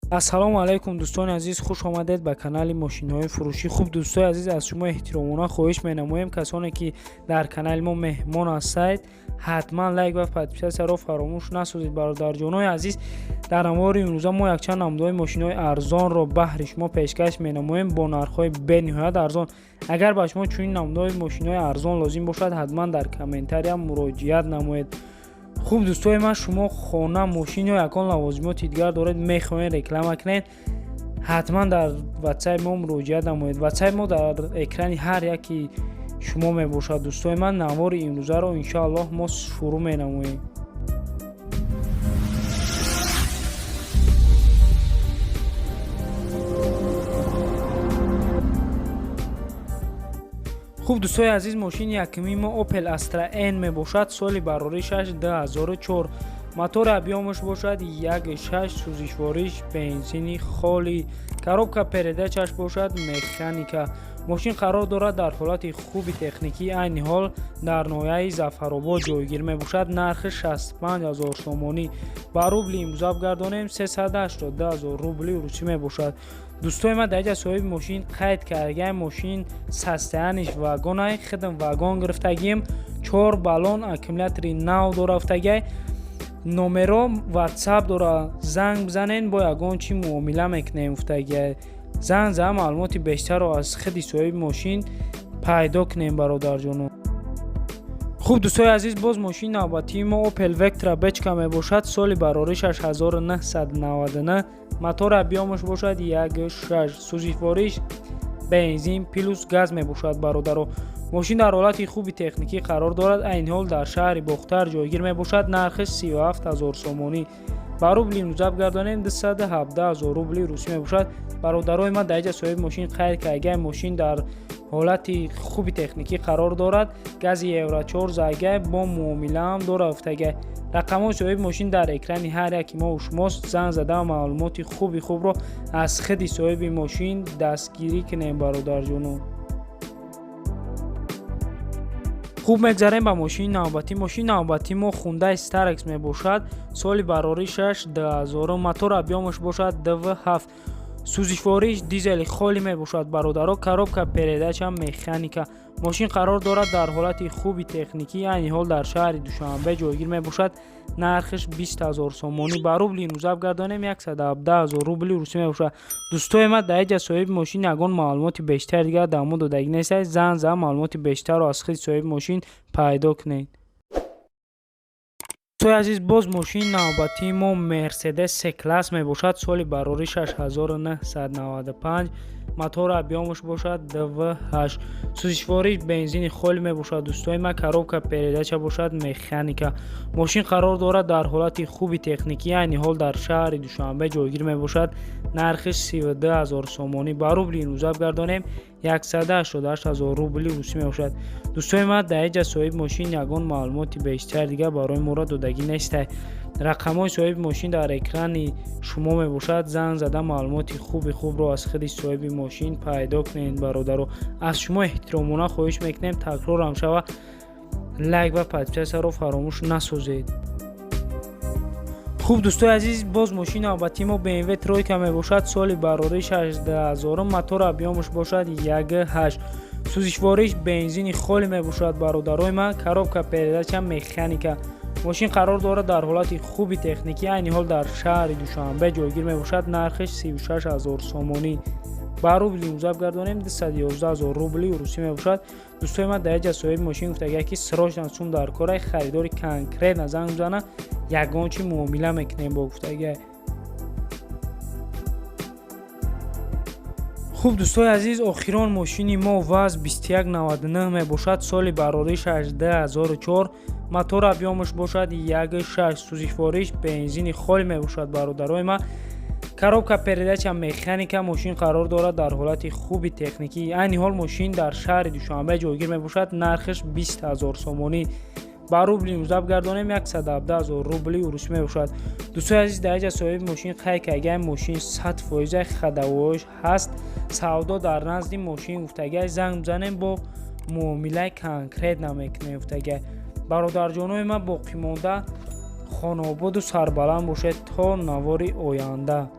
Ассалому алайкум, дӯстони азиз, хуш омадед ба канали мошинҳои фурӯшӣ. Хуб, дӯстои азиз, аз шумо эҳтиромона хоҳиш менамоем, касоне ки дар канали мо меҳмон ҳастед, ҳатман лайк ва подписатсияро фаромӯш насозед. Бародарҷонои азиз, дар навори имрӯза мо якчанд намудаҳои мошинҳои арзонро баҳри шумо пешкаш менамоем бо нархҳои бениҳоят арзон. Агар ба шумо чунин намудаҳои мошинҳои арзон лозим бошад, ҳатман дар комментария муроҷиат намоед. Хуб, дӯстои ман, шумо хона, мошин ё ягон лавозимоти дигар доред, мехоҳед реклама кунед, ҳатман дар ватсапи мо муроҷиат намоед. Ватсапи мо дар экрани ҳар яки шумо мебошад. Дӯстои ман, навори имрӯзаро иншоаллоҳ мо шурӯъ менамоем. Хуб, дӯстои азиз, мошини якумии мо Opel Astra N мебошад. Соли бароришаш 2004, мотори объёмаш бошад 1.6, сӯзишвориш бензини холӣ, коробка передачаш бошад механика. Мошин қарор дорад дар ҳолати хуби техникӣ, айни ҳол дар ноҳияи Зафаробод ҷойгир мебошад. Нархи 65 ҳазор сомонӣ, ба рубли имрӯза бигардонем, 382 ҳазор рубли русӣ мебошад. Дӯстои ман, дар инҷа соҳиби мошин қайд кардагиам: мошин состояниш вагонай, хидм вагон гирифтагием, чор баллон, аккумулятори нав дора гуфтагиай, номеро ватсап дора, занг бизанен, бо ягон чӣ муомила мекунем гуфтагиай. Занг зада, маълумоти бештарро аз худи соҳиби мошин пайдо кунем, бародарҷоно. Хуб, дӯстои азиз, боз мошини навбатии мо Opel Vectra Бечка мебошад. Соли бароришаш 1999, мотори объёмаш бошад 1.6, сӯзишвориш бензин плюс газ мебошад. Бародаро, мошин дар ҳолати хуби техникӣ қарор дорад, айни ҳол дар шаҳри Бохтар ҷойгир мебошад. Нархи 37 ҳазор сомонӣ, ба рубли имрӯза бигардонем, 217 ҳазор рубли русӣ мебошад. Бародарои ман, дар инҷа соҳиби мошин қайд кардагиай: мошин дар ҳолати хуби техникӣ қарор дорад, гази евро 4 зайгай, бо муомилаам дора гуфтагиай. Рақамҳои соҳиби мошин дар экрани ҳар яки мо шумост. Занг зада, маълумоти хуби хубро аз худи соҳиби мошин дастгирӣ кунем, бародарҷоно. Хуб, мегзарем ба мошини навбатӣ. Мошини навбатӣ мо Хундай Starex мебошад. Соли бароришаш 2000, мотор объёмаш бошад 2.7, сӯзишвориш дизели холӣ мебошад. Бародаро, коробка передача механика. Мошин қарор дорад дар ҳолати хуби техникӣ, айни ҳол дар шаҳри Душанбе ҷойгир мебошад. Нархиш 20 ҳазор сомонӣ, ба рубли имрӯза бигардонем, 117 ҳазор рубли русӣ мебошад. Дӯстои ман, дар инҷа соҳиби мошин ягон маълумоти бештари дигар дар мо додагӣ нест. Занг зада, маълумоти бештарро аз худи соҳиби мошин пайдо кунед. Дӯстои азиз, боз мошини навбатии мо Мерседес С класс мебошад. Соли бароришаш 1995, мотори объёмаш бошад 2.8, сӯзишвориш бензини холӣ мебошад. Дӯстои ман, коробка передача бошад механика. Мошин қарор дорад дар ҳолати хуби техникӣ, айни ҳол дар шаҳри Душанбе ҷойгир мебошад. Нархи 32 ҳазор сомонӣ, ба рубли имрӯза бигардонем, 188 ҳазор рубли русӣ мебошад. Дӯстои ман, дар инҷа соҳиби мошин ягон маълумоти бештари дигар барои моро додагӣ нестай. Рақамҳои соҳиби мошин дар экрани шумо мебошад. Занг зада, маълумоти хуби хубро аз худи соҳиби мошин пайдо кунед. Бародаро, аз шумо эҳтиромона хоҳиш мекунем, такрорам шава, лайк ва подписатсияро фаромӯш насозед. Хуб, дӯстои азиз, боз мошини навбатии мо BMW тройка мебошад. Соли бароришаш 2000, мотори объёмаш бошад 1.8, сӯзишвориш бензини холӣ мебошад. Бародарои ман, коробка передача механика. Мошин қарор дорад дар ҳолати хуби техникӣ, айни ҳол дар шаҳри Душанбе ҷойгир мебошад. Нархиш 36 ҳазор сомонӣ, ба рубли имрӯза бигардонем, 211 ҳазор рубли русӣ мебошад. Дӯстои ман, дар инҷа соҳиби мошин гуфтагиай, ки срочно сум дар корай, харидори конкретно занг бизана, ягон чи муомила мекунем бо гуфтагиай. Хуб, дӯстои азиз, охирон мошини мо ВАЗ 2199 мебошад. Соли бароришаш 2004, мотори объёмаш бошад 1.6, сӯзишвориш бензини холӣ мебошад. Бародарои ман, коробка передача механика. Мошин қарор дорад дар ҳолати хуби техникӣ, айни ҳол мошин дар шаҳри Душанбе ҷойгир мебошад. Нархиш 20 ҳазор сомонӣ, ба рубли имрӯза бигардонем, 117 ҳазор рубли русӣ мебошад. Дӯстои азиз, дар инҷа соҳиби мошин қайд кардагиай: мошин 100 фоиза ходовойш ҳаст, савдо дар назди мошин гуфтагиай, занг бизанем, бо муомилаи конкретно мекунем гуфтагиай. Бародарҷонои ман, боқимонда хонаободу сарбаланд бошед то навори оянда.